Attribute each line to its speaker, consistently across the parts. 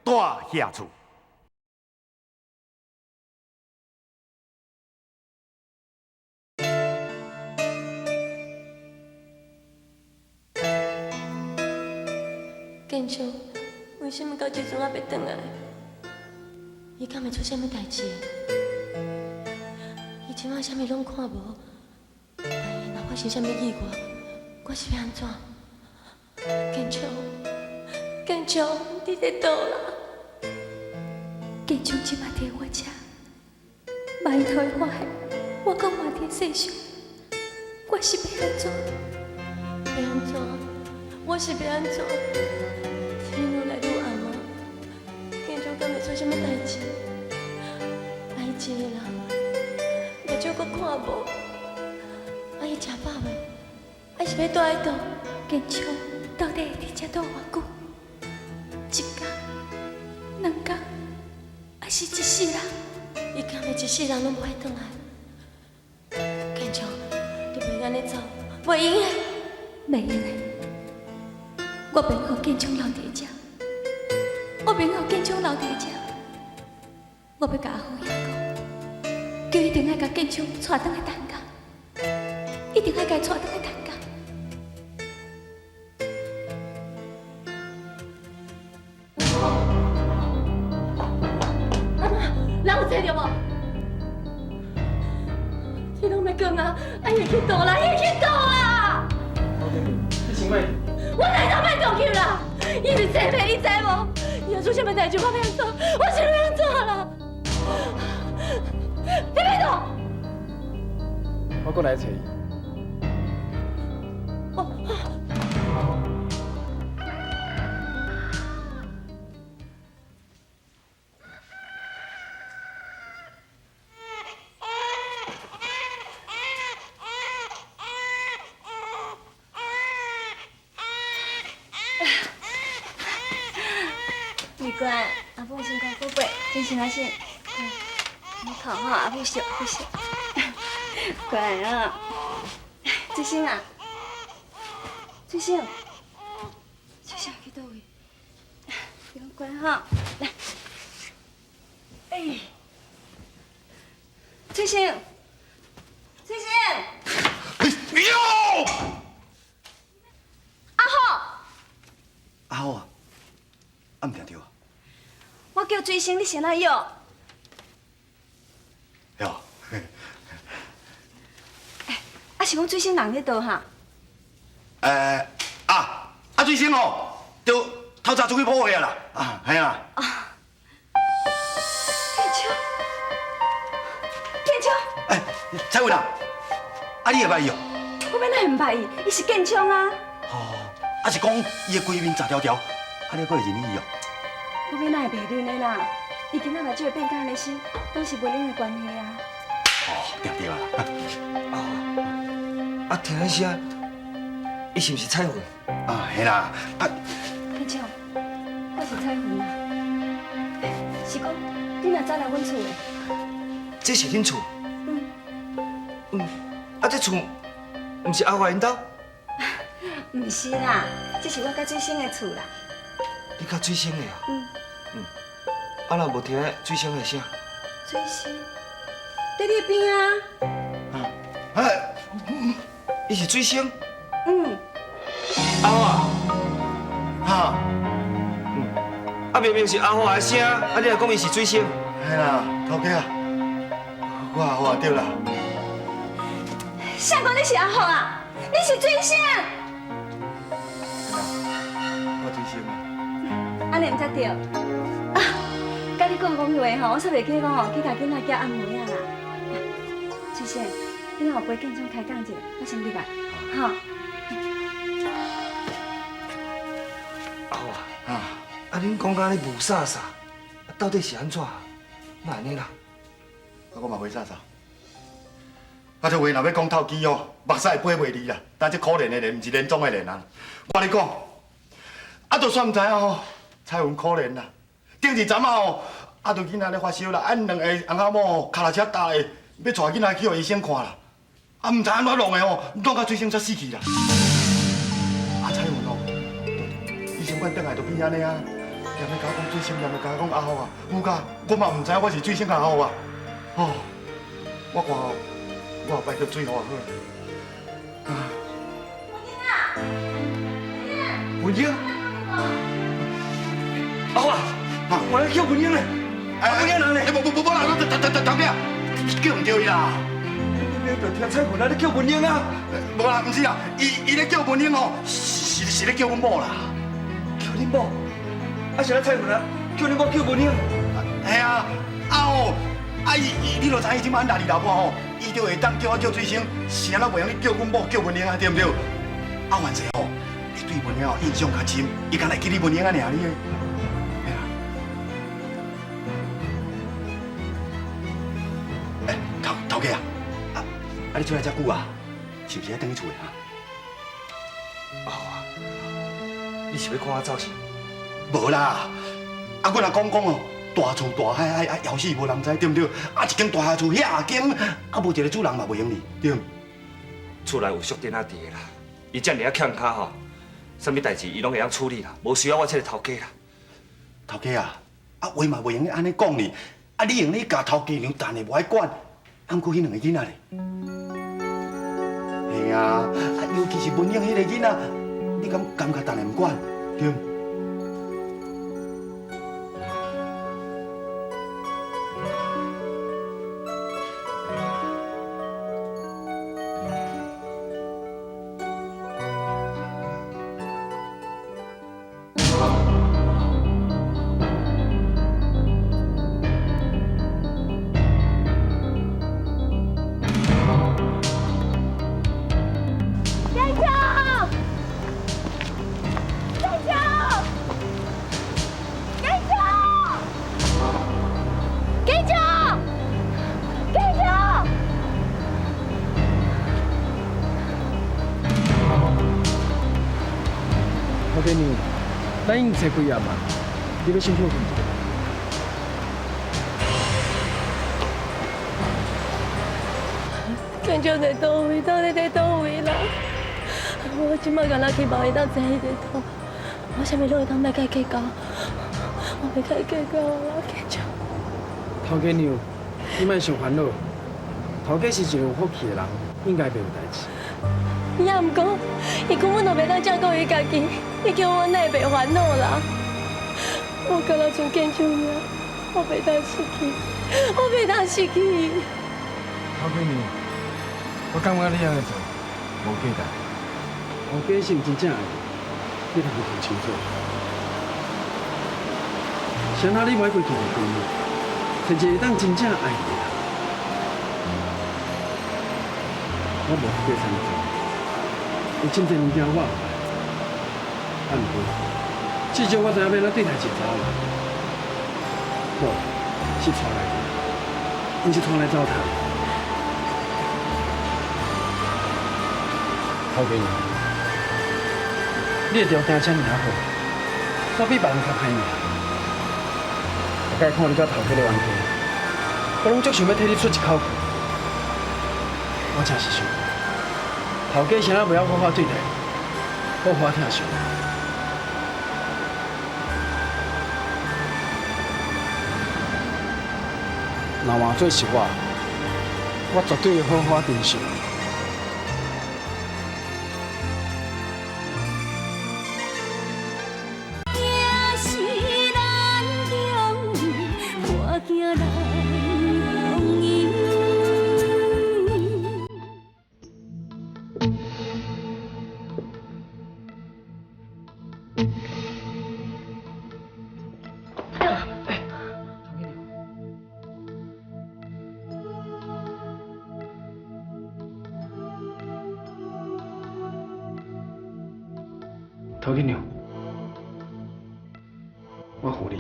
Speaker 1: 大遐厝。
Speaker 2: 建昌，为啥物到这阵还袂转来？伊敢会出啥物代志？伊这摆啥物拢看无，万一若发生啥物意外，我是欲按怎？建昌，建昌，你伫佗啦？
Speaker 3: 建昌这摆伫我遮，万一予伊发现我阁活伫世上，我是欲按怎？
Speaker 2: 欲按怎？我是欲按怎？天愈来愈暗啊，建昌敢会出啥物代志？啊，伊一个人，目睭阁看无，啊，伊食饱未？啊，伊是欲蹛佇佗？
Speaker 3: 建昌到底会伫遮蹛偌久？一工、两工，还是一世人？
Speaker 2: 伊敢会一世人拢无爱转来？建昌，你袂按呢走，袂用的，
Speaker 3: 袂用的。我袂予建昌留伫遮，我袂予建昌留伫遮。我欲共阿虎兄讲，叫伊一定爱共建昌带转来陈家，一定爱共伊带转来陈家。
Speaker 2: 阿妈，人有找著无？天拢欲光啊，啊伊会去佗啦，伊会去佗啦！
Speaker 4: 你想欲？
Speaker 2: 我哪当欲动去啦？伊是诈骗，你知无？伊若出啥物代志，我欲按怎？我是欲按怎啦？你欲动？
Speaker 4: 我阁来揣伊。
Speaker 5: 美官，阿母身躯宝贝，精神啊醒。你哭吼，阿母惜，阿母惜。乖啊，水星啊，水星，水星去佗位？你讲乖吼，来。哎，水星，水星。
Speaker 1: 哟！
Speaker 5: 阿虎。
Speaker 1: 阿虎啊，啊毋听著啊。
Speaker 5: 我叫水星，你是按怎约？
Speaker 1: 哟。
Speaker 5: 欸，啊是讲水星人伫佗哈？
Speaker 1: 啊啊水星哦，就透早出去补货啊啦，啊系啊。
Speaker 5: 啊。建昌，建昌。
Speaker 1: 欸，彩云啊，啊你会捌伊哦？
Speaker 5: 我欲按怎会毋捌伊？伊是建昌啊。
Speaker 1: 哦，啊是讲伊的规面杂条条，啊你阁会认伊哦？
Speaker 5: 我欲按怎会袂认的啦？伊今仔目睭会变甲按呢生，拢是无恁的关系啊。
Speaker 1: 哦，对对啊。
Speaker 6: 啊，听彼声，伊是毋是彩云？
Speaker 1: 啊，嘿啦，啊。
Speaker 5: 建昌，我是彩云啊。是讲你哪早来阮厝的？
Speaker 6: 这是恁厝？
Speaker 5: 嗯。
Speaker 6: 嗯，啊，这厝毋是阿华𪜶兜？
Speaker 5: 毋是啦，这是我佮水星的厝啦。
Speaker 6: 你佮水星的啊？
Speaker 5: 嗯。
Speaker 6: 嗯。啊，若无听水星的声？
Speaker 5: 水星，伫你边啊。
Speaker 1: 啊，
Speaker 6: 伊是水星。
Speaker 5: 嗯。
Speaker 6: 阿华。
Speaker 1: 哈。
Speaker 6: 嗯。啊，明明是阿华的声，啊，你若讲伊是水星？
Speaker 1: 嘿啦，头家啊，我阿华对啦。
Speaker 5: 谁讲你是阿华啊？你是水星。
Speaker 1: 我水星啊。
Speaker 5: 按呢毋才对。啊，佮你讲讲话吼，我煞袂记讲吼，去共囡仔寄暗暝仔啦。水星，你若有陪建昌开讲一下，我先入来，吼。
Speaker 6: 阿华啊，啊恁讲甲按呢雾煞煞，啊到底是按怎？哪会按呢啦？
Speaker 1: 啊，我嘛袂煞煞。啊，这话若欲讲透机哦，目屎会飞袂离啦。但这可怜的莲，毋是连总的莲啊。我跟你讲，啊，就算毋知影吼，彩云可怜啦。顶一阵仔吼，啊，就囡仔咧发烧啦，啊，𪜶两个翁仔某吼，跤踏车踏的，欲带囡仔去予医生看啦。啊，毋知按怎弄的吼，弄甲水星才死去啦。啊，彩云哦，伊上摆转来就变按呢啊。踮咧共我讲水星，踮咧共我讲阿虎啊，有㗎，我嘛毋知影我是水星阿虎啊。哦，我看吼，我后摆叫水虎好。啊。
Speaker 6: 文英，阿虎啊，我来叫文英咧。
Speaker 1: 啊，文英人咧？无无无无啦，头头头头家，叫毋著伊啦。
Speaker 6: 你就听彩云啊，你叫文英啊？
Speaker 1: 无啦，毋是啦，伊咧叫文英吼，是咧叫阮某啦。
Speaker 6: 叫恁某？啊是咧彩云啊，叫恁某叫文英？
Speaker 1: 系啊，啊吼，啊伊伊你就知伊这摆拉里老母吼，伊就会当叫我叫水星，是按怎袂用你叫阮某叫文英啊，对毋对？啊，凡势吼，伊对文英吼印象较深，伊敢会记你文英啊尔你的。欸，头家啊，啊你出来遮久啊，是毋是爱转去厝的啊？
Speaker 6: 阿虎啊，你是欲赶我走是？
Speaker 1: 无啦，啊，阮若讲讲哦，大厝大海海啊，枵死无人知，对毋对？啊，一间大厦厝遐间，啊，无一个主人嘛袂用哩，对毋？
Speaker 6: 厝内有淑珍仔伫的啦，伊遮尔仔欠跤吼，啥物代志伊拢会晓处理啦，无需要我这个头家啦。
Speaker 1: 头家啊，啊话嘛袂用按呢讲哩，啊你用你共头家娘逐日无爱管，啊毋过彼两个囡仔咧，嘿啊，啊尤其是文英彼个囡仔，你敢感觉逐日毋管，对毋？
Speaker 4: 咱已经坐几暗啊？你欲先歇睏一下。
Speaker 2: 建昌在佗位？到底在佗位啦？我这摆敢若希望会当知伊在佗，我啥物拢会当莫共伊计较，我袂共伊计较啦，建昌。
Speaker 4: 头家娘，你莫伤烦恼。头家是一个有福气的人，应该袂有代志。
Speaker 2: 也毋过，伊根本就袂当照顾伊家己，你叫我哪会袂烦恼啦？我敢若像建昌尔，我袂当失去，我袂当失去。
Speaker 4: 头家娘，我感觉你按呢做无价值。头家是毋真正爱你，你通看清楚。谁人你无爱规气就找一个会当真正爱你的人。我无计啥物做，有真济物件我也爱，啊，毋过至少我知影欲按怎对待一个查某人。无，是带来的，毋是带来糟蹋。头家娘，你的条件遮尔好，我比别人较歹命。逐摆看你佮头家的冤家，我拢足想欲替你出一口气。我真是想，头家啥人袂晓好好对待你，好好疼惜你。若换做是我，我绝对会好好珍惜。头家娘，我扶你。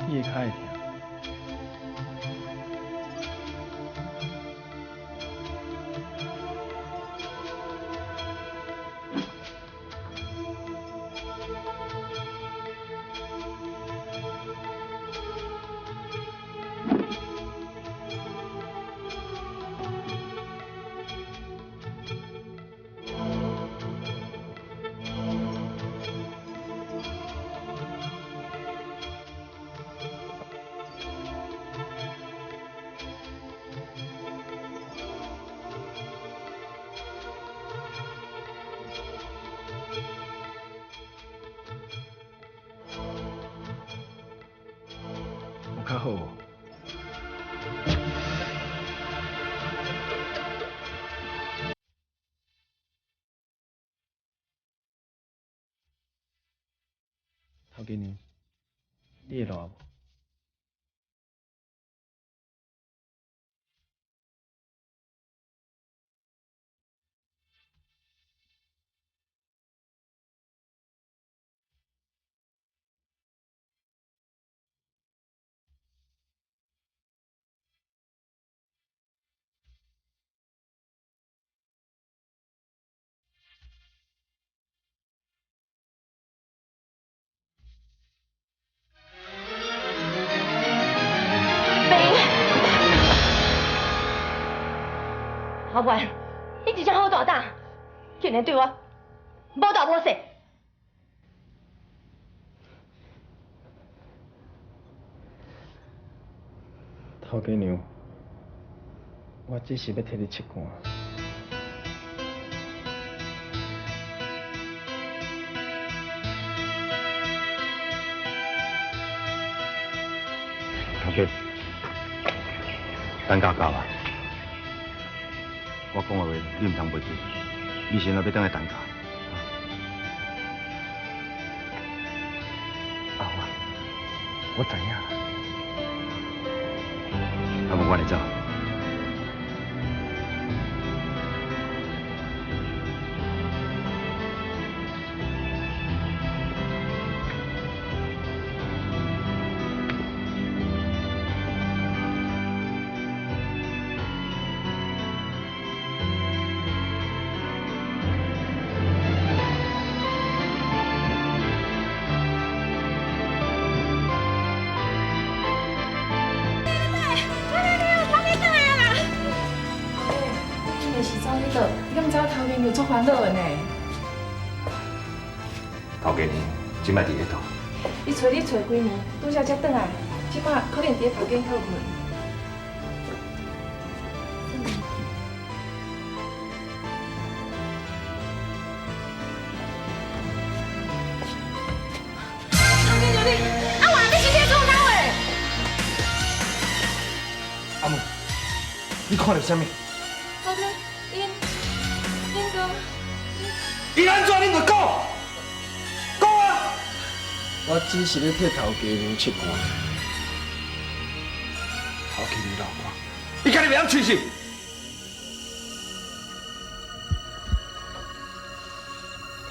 Speaker 4: 你的跤會疼。有較好無？頭家娘，你會熱無？
Speaker 2: 阿元，你真正好大胆，竟然对我无大无小。
Speaker 4: 头家娘，我只是欲替你拭汗。
Speaker 1: 头家，等价到啊！我讲的话，你毋通袂记。你现在欲转来担架。
Speaker 6: 阿华，我知影。
Speaker 1: 阿无，我来走。
Speaker 7: 足烦恼的呢。
Speaker 6: 头家娘，这摆伫咧佗？
Speaker 7: 伊揣你揣几暝，拄才才转来，这摆可能伫咧房间歇睏。
Speaker 2: 头家娘你，阿华，你是咧创啥话？
Speaker 6: 阿母，你看著啥物？
Speaker 7: 头家，𪜶。
Speaker 6: 伊按怎恁就讲，讲啊！
Speaker 4: 我只是咧替头家娘拭汗。
Speaker 6: 头家娘流汗，伊家己袂晓吹是？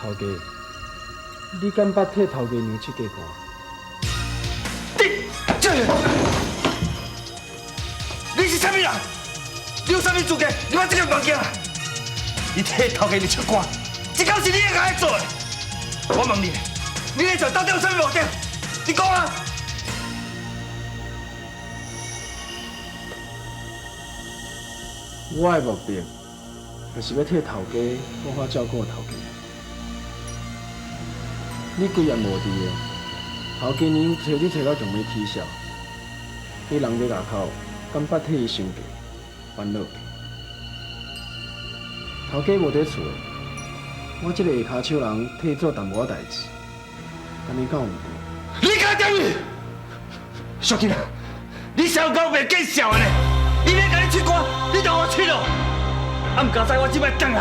Speaker 4: 头家，你敢捌替头家娘拭过汗？
Speaker 6: 你这，你是啥物人？你有啥物资格入我这间房间？你替头家娘拭汗，这敢是你应该做的？我问你，你咧做到底有啥物目的？你讲啊！
Speaker 4: 我的目的，就是欲替头家好好照顾头家。你规日无伫的，头家娘揣你揣到强欲起痟，你人伫外口，敢捌替伊想过、烦恼过？头家无伫厝的，我这个下跤手人替伊做淡薄仔代志，按呢敢有毋对？
Speaker 6: 你敢点伊？小金啊，你上够袂见笑的呢？伊欲共你拭汗，你就予我拭咯。啊，毋甘知我这摆转来，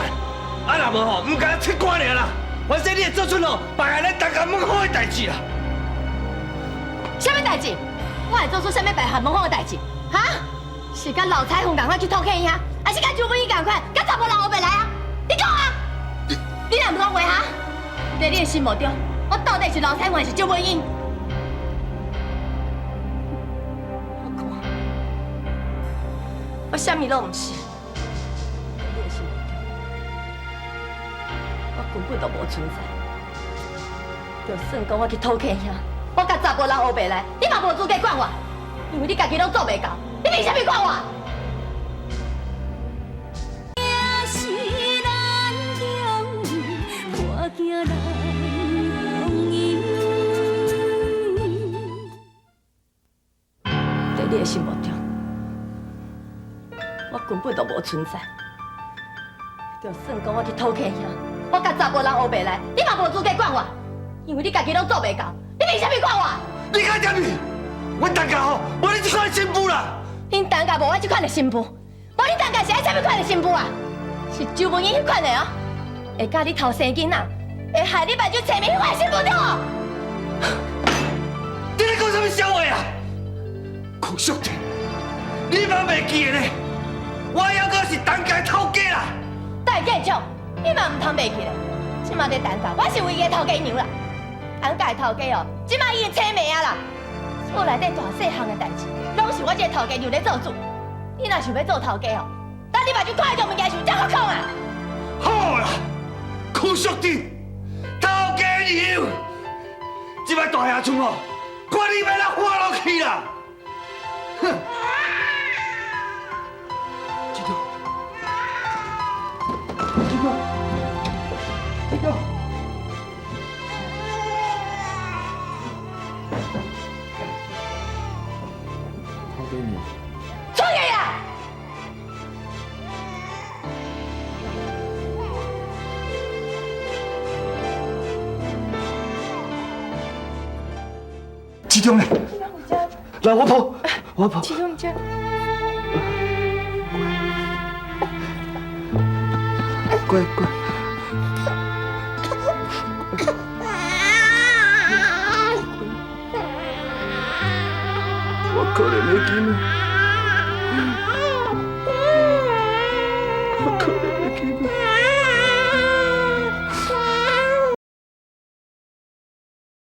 Speaker 6: 啊若无吼，毋共拭汗尔啦。反正你会做出吼败害咱大家门户的代志啦。
Speaker 2: 啥物代志？我会做出啥物败害门户的代志？哈？是佮老彩凤仝款去讨客伊啊，还是佮周文英仝款，佮查某人黑白来啊？你讲啊！你若毋讲话哈？伫你的心目中，我到底是老彩凤还是周文英？我啥物拢毋是。伫你的心目中，我根本就无存在。就算讲我去讨客兄，我佮查埔人乌白来，你嘛无资格管我，因为你家己拢做袂到，你凭啥物管我？伫你的心目中，我根本就无存在。就算讲我去讨客兄，我佮查埔人乌白来，你嘛无资格管我，因为你家己拢做袂到，你凭啥物管我？
Speaker 6: 你讲啥物？阮陈家吼，无你这款的新妇啦。
Speaker 2: 恁陈家无我这款的新妇，无恁陈家是爱啥物款的新妇啊？是周文英彼款的哦，会教你偷生囡仔，会害你目睭青面彼款的新妇对无？
Speaker 6: 你咧讲啥物笑话啊？孔淑婷，你嘛袂记得咧？我犹阁是陈家头家啦。
Speaker 2: 戴建强，你嘛毋通袂记咧？这马伫陈家，我是唯一的头家娘啦。陈家的头家哦，这马已经青暝啊啦。厝内底大细项的代志，拢是我这个头家娘咧做主。你若想欲做头家哦，等你目睭看著物件时，才阁讲啊！
Speaker 6: 好啦，孔淑婷，头家娘，这摆大爷厝哦，看你欲来花落去啦！哼！这张，这个，这个。
Speaker 4: 头家娘。
Speaker 2: 出去啦！
Speaker 1: 市长咧，来我抱，我抱。
Speaker 7: 市长这。
Speaker 4: 乖乖。我可怜的囡仔。